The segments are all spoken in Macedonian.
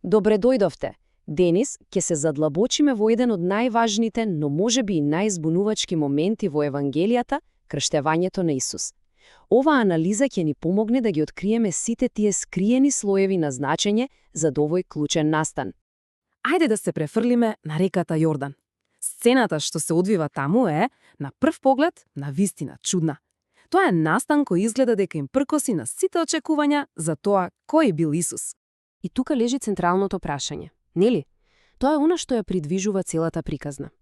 Добре дојдовте. Денес ќе се задлабочиме во еден од најважните, но можеби и најзбунувачки моменти во Евангелијата – крштевањето на Исус. Оваа анализа ќе ни помогне да ги откриеме сите тие скриени слоеви на значење за овој клучен настан. Ајде да се префрлиме на реката Јордан. Сцената што се одвива таму е, на прв поглед, навистина чудна. Тоа е настан кој изгледа дека им пркоси на сите очекувања за тоа кој бил Исус. И тука лежи централното прашање, нели? Тоа е она што ја придвижува целата приказна.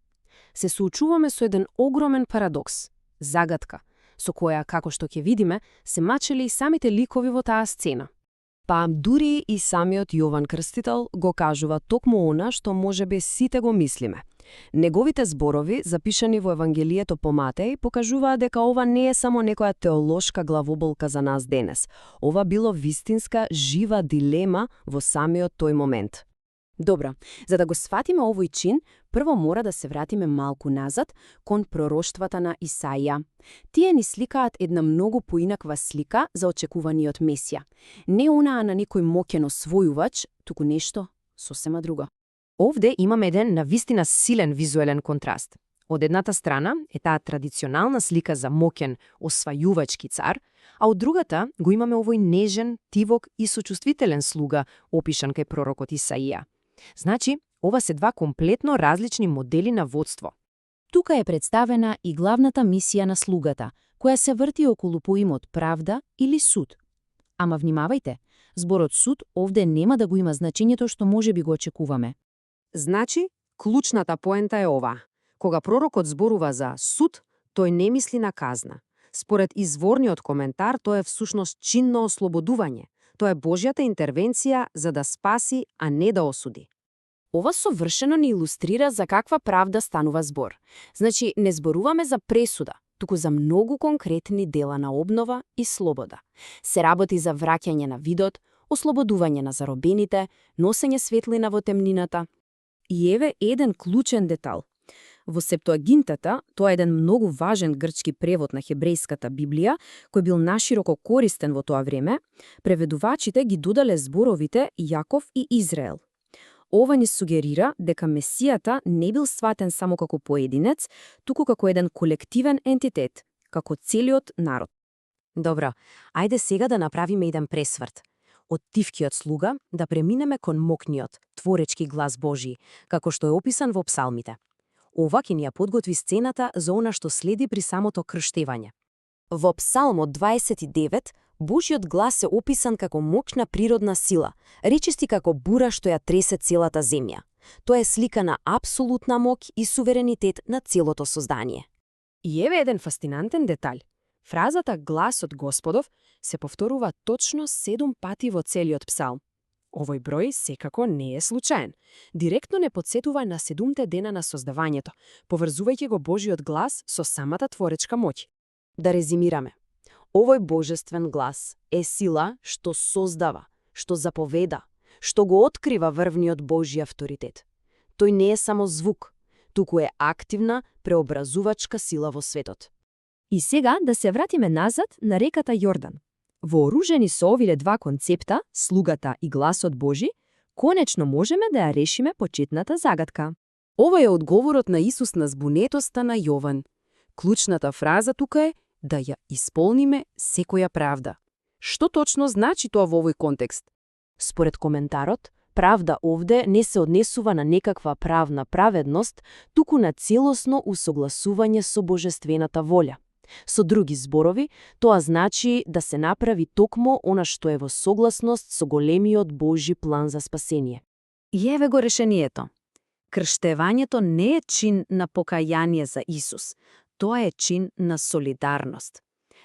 Се соочуваме со еден огромен парадокс, загадка, со која, како што ќе видиме, се мачели и самите ликови во таа сцена. Па дури и самиот Јован Крстител го кажува токму она што можеби сите го мислиме. Неговите зборови, запишани во Евангелието по Матеј, покажуваат дека ова не е само некоја теолошка главоболка за нас денес. Ова било вистинска, жива дилема во самиот тој момент. Добро, за да го сфатиме овој чин, прво мора да се вратиме малку назад кон пророштвата на Исаија. Тие ни сликаат една многу поинаква слика за очекуваниот Месија. Не онаа на некој моќен освојувач, туку нешто сосема друго. Овде имаме еден навистина силен визуелен контраст. Од едната страна е таа традиционална слика за моќен, освајувачки цар, а од другата го имаме овој нежен, тивок и сочувствителен слуга, опишан кај пророкот Исаија. Значи, ова се два комплетно различни модели на водство. Тука е представена и главната мисија на слугата, која се врти околу поимот правда или суд. Ама внимавајте, зборот суд овде нема да го има значењето што можеби го очекуваме. Значи, клучната поента е ова. Кога пророкот зборува за суд, тој не мисли на казна. Според изворниот коментар, тоа е всушност чинно ослободување. Тоа е Божјата интервенција за да спаси, а не да осуди. Ова совршено ни илустрира за каква правда станува збор. Значи, не зборуваме за пресуда, туку за многу конкретни дела на обнова и слобода. Се работи за враќање на видот, ослободување на заробените, носење светлина во темнината. И еве еден клучен детал. Во Септуагинтата, тоа е еден многу важен грчки превод на хебрејската Библија, кој бил нашироко користен во тоа време, преведувачите ги додале зборовите Јаков и Израел. Ова ни сугерира дека Месијата не бил сватен само како поединец, туку како еден колективен ентитет, како целиот народ. Добро, ајде сега да направиме еден пресврт. Од тивкиот слуга да преминеме кон мокниот, творечки глас Божи, како што е описан во псалмите. Ова ќе ни ја подготви сцената за она што следи при самото крштевање. Во Псалмот 29, Божјиот глас е описан како мокна природна сила, речисти како бура што ја тресе целата земја. Тоа е слика на апсолутна моќ и суверенитет на целото создание. И еве еден фасцинантен детаљ. Фразата гласот Господов се повторува точно 7 пати во целиот псалм. Овој број секако не е случаен. Директно не подсетува на 7 дена на создавањето, поврзувајќи го Божиот глас со самата творечка моќ. Да резимираме. Овој божествен глас е сила што создава, што заповеда, што го открива врвниот Божји авторитет. Тој не е само звук, туку е активна, преобразувачка сила во светот. И сега да се вратиме назад на реката Јордан. Вооружени со овие два концепта, слугата и гласот Божи, конечно можеме да ја решиме почетната загадка. Ова е одговорот на Исус на збунетоста на Јован. Клучната фраза тука е да ја исполниме секоја правда. Што точно значи тоа во овој контекст? Според коментарот, правда овде не се однесува на некаква правна праведност, туку на целосно усогласување со божествената волја. Со други зборови, тоа значи да се направи токмо она што е во согласност со големиот Божји план за спасение. И еве го решението. Крштевањето не е чин на покаяние за Исус, тоа е чин на солидарност.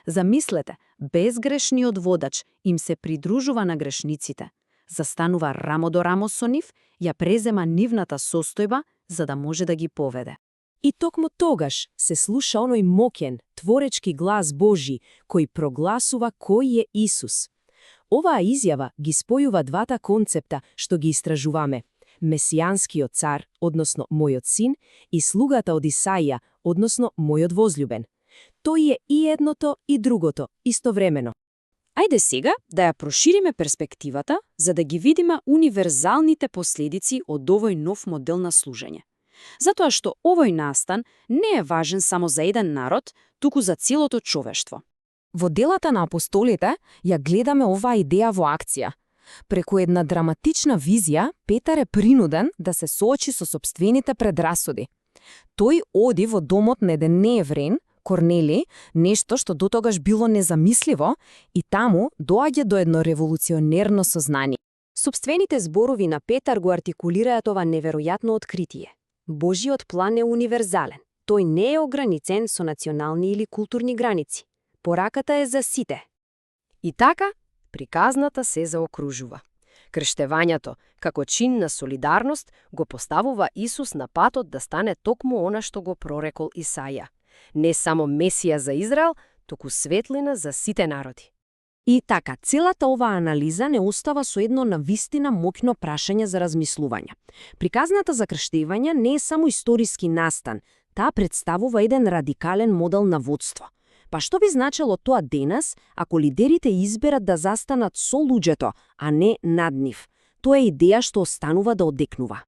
Замислете, безгрешниот водач им се придружува на грешниците, застанува рамо до рамо со нив, ја презема нивната состојба за да може да ги поведе. И токму тогаш се слуша оној моќен, творечки глас Божи, кој прогласува кој е Исус. Оваа изјава ги спојува двата концепта што ги истражуваме. Месијанскиот цар, односно мојот син, и слугата од Исаија, односно мојот возлюбен. Тој е и едното и другото, истовремено. Ајде сега да ја прошириме перспективата, за да ги видиме универзалните последици од овој нов модел на служење. Затоа што овој настан не е важен само за еден народ, туку за целото човештво. Во делата на апостолите ја гледаме оваа идеја во акција. Преку една драматична визија, Петар е принуден да се соочи со сопствените предрасуди. Тој оди во домот на еден нееврен, Корнели, нешто што дотогаш било незамисливо, и таму доаѓа до едно револуционерно сознание. Сопствените зборови на Петар го артикулираат ова неверојатно откритие. Божиот план е универзален. Тој не е ограничен со национални или културни граници. Пораката е за сите. И така, приказната се заокружува. Крштевањето, како чин на солидарност, го поставува Исус на патот да стане токму она што го прорекол Исаја. Не само Месија за Израел, туку светлина за сите народи. И така, целата оваа анализа не остава со едно навистина моќно прашање за размислување. Приказната за крштевање не е само историски настан, таа представува еден радикален модел на водство. Па што би значело тоа денес, ако лидерите изберат да застанат со луѓето, а не над нив? Тоа е идеја што останува да одекнува.